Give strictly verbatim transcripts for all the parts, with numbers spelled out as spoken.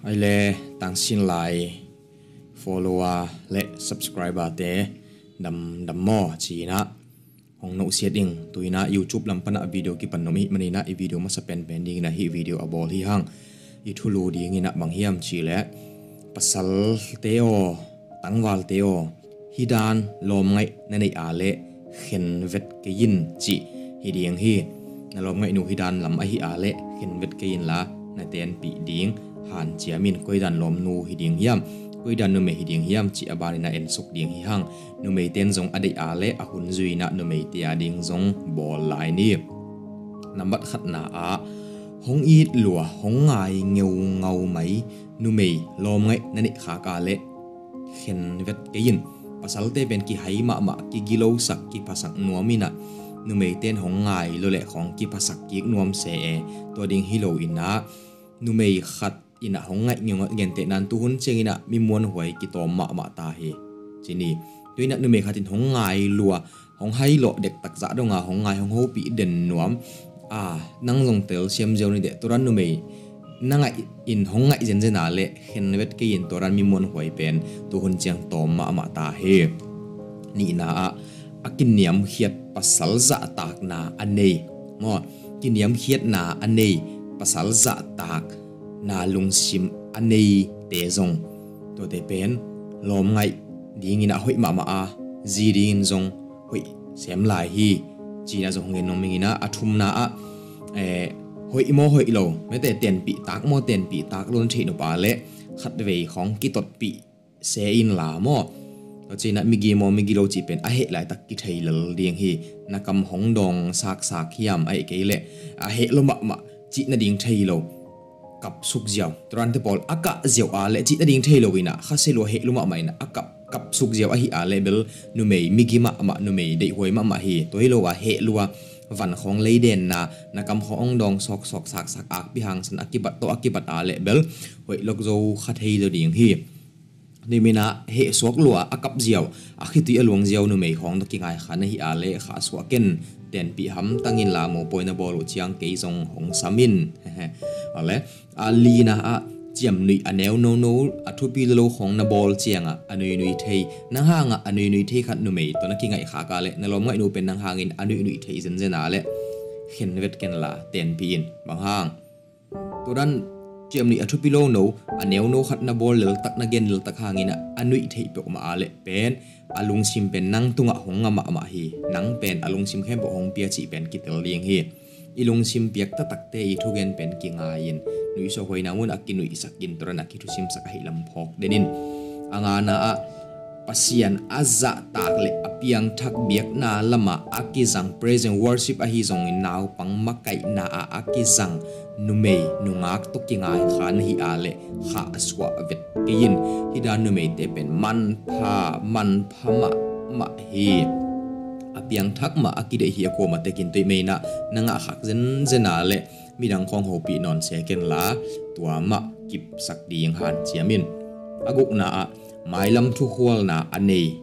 Ai le tangsin lai follower le subscriber te dam dam maw ci-inah hong nohsiat ing. Tu-inah YouTube lam panah video kipan nuam ih maninah i video masa penpen dinginah hih video a bawl hi hang. I thulu dinginah bang hiam ci le, pasalte aw, tangvalte aw, hih dan lawmngaih na neih a leh khenvet kei in cih hi ding hi. Na lawmngaihnu hih dan lam ahi a leh khenvet kei inla na tenpih ding hanciam in. Koi dan lawmnu hi ding hiam, koi dan numei hi ding hiam cih a baninah ensuk ding hi hang. Numeite in zong a deih a leh a hun zui inah numeite a ding zong bawl lai ni. Nambat khatna ah hong it lua, hong ngai ngeungau mai numei lawmngaih na neih khak a leh khenvet kei in. Pasalte pen kihai mahmah, kigilosak, kiphasak nuam inah numeite in hong ngai lua leh khawng kiphasak kik nuam se e. Tua ding hi lo inah numei khat inah hong ngaih ngeungau, gentehna in tuhun cianginah mi muanhuai kitawm mahmah ta hi ci ni. Tu-inah numei khat in hong ngai lua, hong hai lawh dektak zah donga hong ngai, hong hopih den nuam. A, nang zong telsiam ziau ni deh, tua dan numei na ngaih in hong ngaih zenzen a leh khenvet kei in, tua dan mi muanhuai pen tuhun ciang tawm mahmah ta hi. Nihna ah a kiniamkhiat pasal zahtakna a nei maw, kiniamkhiatna a nei pasal zahtakna lungsim a neite zong, tuate pen lawmngaih dinginah hoih mahmah a, zi dingin zong hoih sem lai hi ci-inah zong hong gen nuam ing inah, a thumna ah, eh, hoih maw hoih lo, mete tenpih tak maw tenpih tak lo na theih nop a leh khatvei khawng kitotpih se inla maw, tua ci-inah migi maw migi lo cih pen a heh laitak kithei lel ding hi. Na kam hong dawng saksak hiam, ahih kei leh a heh lua mahmah cih nading thei lo, kapsuk ziau. Tua dante pawl a kah ziau a leh cih nading thei lo inah khasia lua, heh lua mahmah inah a kap, kapsuk ziau ahi a leh bel numei migi mahmah, numei deihhuai mahmah hi. Tua hi lo a heh lua van khawng leidenna, na kam khawng hong dawng sawksawk saksak, akpi hangsan a kibat tawh a kibat a leh bel hoih lok zo kha thei zaw ding hi. Niminah heh suak lua a kap ziau, a khitui a luang ziau numei khawng tawh kingaikha na hi a leh khahsuah ken, tenpih hamtang inla mopawi na bawl uh ciang kei zong hong sam in. A le a lina ah ciamnuih a neu nono, a thupi lolo khawng na bawl ciangah a nuinui thei, nang hangah a nuinui thei khat numei tawh na kingaihkhak a leh na lawmngaihnu pen nang hangin a nuinui thei zenzen a leh khenvet kenla tenpih in. Bang hang? Tua dan ciamnuih a thupi lo no, a neu no khat na bawl leltak, na gen leltak hangin a nuih theih peuhmah a leh pen a lungsim pen nang tungah hong nga mahmah hi. Nang pen a lungsim khempeuh hong pia cih pen kitel ding hi. I lungsim piak taktakte i thugen pen kingai-in, nuihsuah huaina munah kinuihsak in, tua dan a kithusimsak ahih lam phawk den in. A ngana ah Pasian a zahtak le a piangthak biakna lamah a kizang praise and worship ahi zongin naupang makaihna ah a kizang numei nungak tawh kingaikha na hi a leh khahsuah vet kei in. Hih dan numeite pen manpha, manpha mahmah hi. A piangthak mah a kideih hi. A kuamah tekin tuih meinah na ngahkhak zenzen a leh midang khawng hopih nawn se kenla tua mah kipsak ding hanciam in. A gukna ah mailam thukhualna a nei,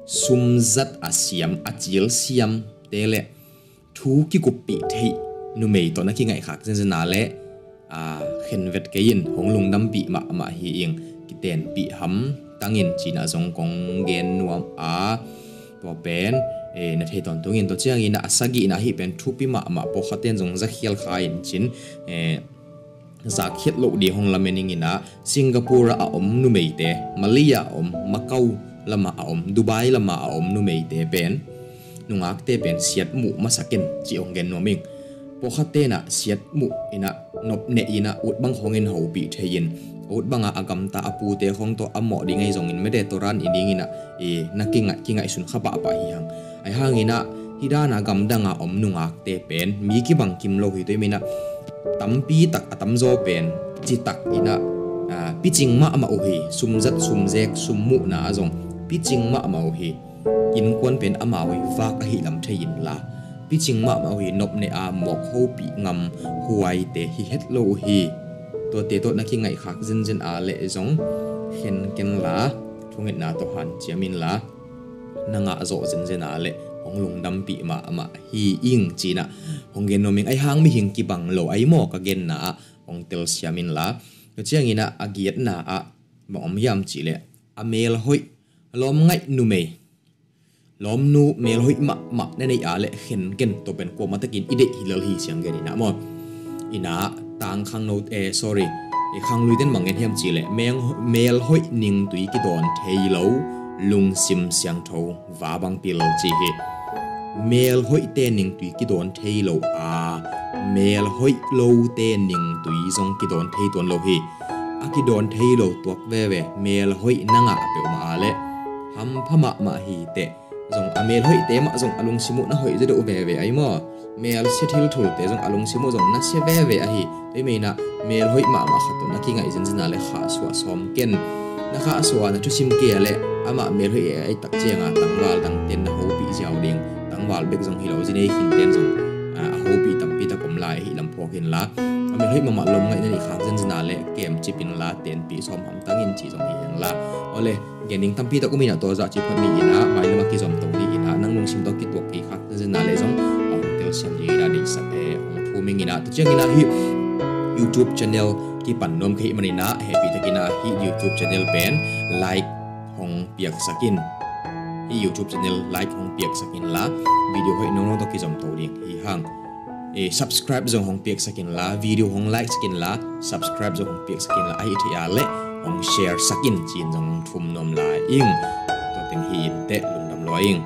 sumzat a siam, a cilsiamte le thu kikuppih theih numei tawh na kingaihkhak zenzen a leh, a, khenvet kei in, hong lungdampih mahmah hi ing, kitenpih hamtang in ci-inah zong kong gen nuam a, tua pen, eh, na thei tawntung in. Tua ciangin a sagihna hih pen thupi mahmah, pawlkhatte in zong zakhial kha in cin, eh, zakkhiat loh ding hong lamen ing inah, Singapore ah a om numeite, Malay ah a om, Macau lamah a om, Dubai lamah a om numeite pen, nungakte pen siatmuh masak in cih hong gen nuam ing. Pawlkhatte inah siatmuh inah, nopneh inah, ut bang khawngin hopih thei in, ut bangah a gamta a pute khawng tawh a mawh ding ahi zongin mete tua dan i ding inah, i na kingaih, kingaihsun kha pahpah hi hang. Ahi hangin ah hih dana gamdanga om nungakte pen mi kibang kim lo hi. Tua hi menah tampi tak a tamzaw pen citak inah, a, picing mahmah uh hi. Sumzat, sumzek, summuhna ah zong picing mahmah uh hi. Innkuan pen amau i vak ahih lam thei inla, picing mahmah uh hi. Nopneh a mawk hopih ngam huaite hi het lo uh hi. Tuate tawh na kingaihkhak zenzen a leh zong khen kenla, thungetna tawh hanciam inla, na ngahzawh zenzen a leh hong lungdampih mahmah hi ing ci-inah hong gen nuam ing. Ahi hang mihing kibang lo ahi maw, ka genna ah hong telsiam inla. Ciangin ah a giatna ah bang om hiam cihleh a mel hoih, lawm ngaih numei, lawmnu mel hoih mahmah na neih a leh khen ken, tua pen kuamah takin i deih hi lel hi, siang gen inah maw. Inah tang khangno, eh, sorry, i khanglui ten bang gen hiam cihleh mel, mel hoih ningtui kidawn thei lo, lungsim siangtho va bang pil ci hi. Mel hoihte ningtui kidawn thei lo a, mel hoih lote ningtui zong kidawn thei tuan lo hi. A kidawn thei lo tuak veve mel hoih na ngah peuhmah a leh hampha mahmah hi teh. Zong a mel hoihte mah zong a lungsim uh na hoih zaw deuh veve ahi maw. Mel sia thil thulte zong a lungsim uh zong na sia veve ahi. Tua ahih manin ah mel hoih mahmah khat tawh na kingaih zenzen a leh khahsuah sawm ken. Na khahsuah, na thusim kei a leh amah mel hoih e a i tak ciangin tangval dangten na hopih ziau ding. Tangval bek zong hi lo, zi nei khinten zong, ah, a hopih tampi tak om lai ahi lam phawk inla, a mel hoih mahmah lawm ngaih na neih khak zenzen a leh kemcip inla tenpih sawm hamtang in ci zong hi inla. Awle, gen ding tampi tak om inah tua zah ci phot ni inah, mailam a kizom to ni inah, nang lungsim tawh kituak kei khak zenzen a leh zong a hong telsiam ding inah deihsak, eh, hong thum ing inah. Tua ciangin ah hih YouTube channel kipan nuam ka hih manin ah hehpih takin ah hih YouTube channel pen like hong piaksak in. Hih YouTube channel like hong piaksak inla, video hoih nong nong tawh kizom to ding hi hang. Eh, subscribe zong hong piaksak inla, video hong like sak inla, subscribe zong hong piaksak inla, ahih theih a leh hong share sak in ci-in zong hong thum nuam lai ing. Tua teng hi inteh, lungdam lua ing.